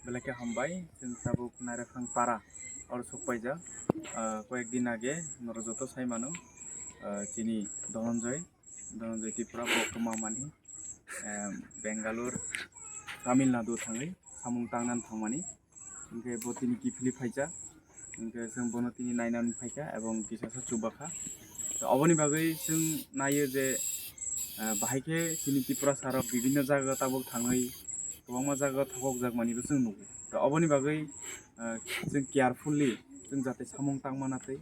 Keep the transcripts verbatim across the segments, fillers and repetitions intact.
Belai khe hambai, chwng tabuk Nairakhang para oro sokpaijak. Ah, koyek din age norok joto sai mano, ah, chini Dhananjay, Dhananjay Tripura bo kwma mani, em, Bangalore, Tamil Nadu thangwi samung tangna thangmani. Hinkhe bo tini kiphilwi phaijak, hinkhe chwng bono tini nainani phaikha ebong kisasa chubakha. To oboni bagwi chwng naio je, ah, bahai khe chini Tiprasa rok bibinno jaga tabuk thangwi kwbangma jaga thokokjak manwi bo chwng nugo. To oboni bagwi, ah, chwng carefully chwng jate samung tangmana tei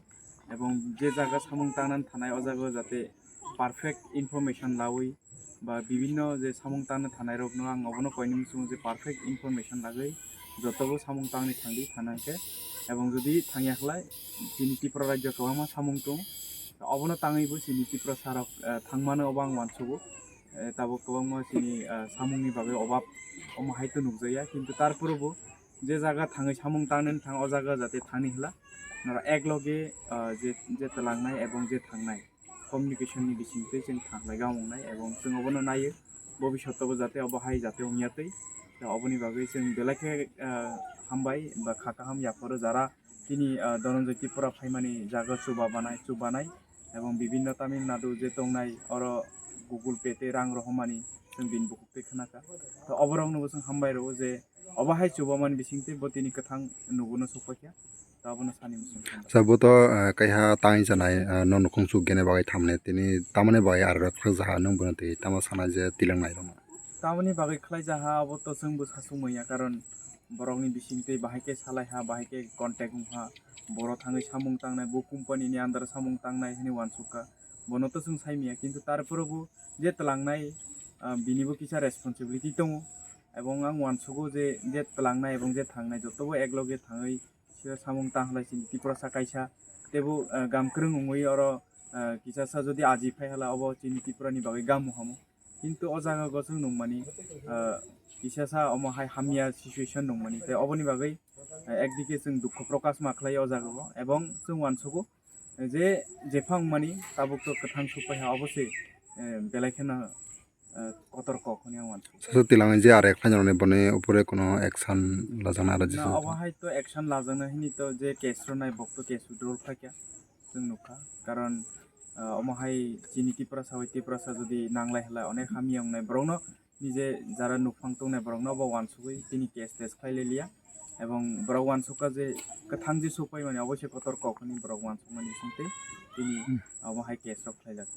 ebong je jaga samung tangna thanai o jaga o jate perfect information lawi ba bibinno je samung tangna thanai rokno ang obono koini muchungo je perfect information lagwi jotobo samung tangni thangdi thanangkhe, ebong jodi thangya khlai chini Tripura rajyo kwbangma samung tong, obono tangwi bo chini Tiprasa rok, eh, thangmano obo ang uansugo. Eh, tabuk kwbangma chini, eh, samungni bagwi obab omo hai to nukjakya, kintu tarpore bo je jaga thangwi samung tangnani thang o jaga jate thangni hwla norok ek loge, eh, je, je twlangnai ebong je thangnai communication ni bisingtwi chwng thanglai gamongnai ebong chwng obono naio bobishoto bo jate obo hai jate wngya twi. To oboni bagwi chwng belai khe, ah, hambai ba kha kaham yapharo jara tini, ah, Dhananjay Tripura phaimani jaga chuba banai, chubanai ebong bibinno Tamil Nadu je tongnai oro Google Pay tei rang rohormani chwng bini bukhuk twi khwnakha. To oborokno bo chwng hambai rwo je obo hai chubamani bisingtwi bo tini kwthang nuguno sokphaikha. To abono sani muchung kha. Sa bo to, eh, kaiha tangwi janai, eh, no nukhung chuk gene bagwi thamne tini tamani bagwi aro rok khwlai jaha nwng bono twi tamo sana je tilang nai rwma. Tamani bagwi khlai jaha abo to chwng bo sasuk manya, karon borokni bisingtwi bahai khe salai ha, bahai khe contact wng ha, borok thangwi samung tangnai, bo company ni under samung tangnai hwnwi uansuk kha, bono to chwng sai manya, kintu tarpore bo je twlangnai, ah, bini bo kisa responsibility tongo, ebong ang uansugo je, je twlangnai ebong je thangnai joto bo ek loge thangwi sida samung tang halai chini Tiprasa kaisa. Teibo, ah, gam kwrwng wngwi oro, ah, kisasa jodi aji phai hala obo chini Tripura ni bagwi gam muhamo. Kintu o jaga go chwng nukmani, ah, kisasa omo hai hamya situation nukmani. Tei oboni bagwi, ah, ekdike chwng dukho prokash ma khlai o jaga go. Ebong chwng uansugo je jephang mani tabuk to kwthang sukpai ha obo se, eh, belai kheno eh, kotor kok hwnwi ang uansukha. Sasa tilang je arrest khlainani boni upore kono action lajaknai aro na, jesa obo hai to action lajaknai hwnwi to je case rwnai bok to case withdrawal khlaikha chwng nukha. Karon, eh, omo hai chini Tiprasa bai Tiprasa jodi nanglai halai onek hamya wngnai borokno nije jara nukphang tongnai borokno obo uansugwi tini case tes khlai liya ebong borok uansukha je kwthang je sukpai mani obo se kotor kok hwnwi borok uansukmani bisingtwi tini omo hai case rok khlaijak.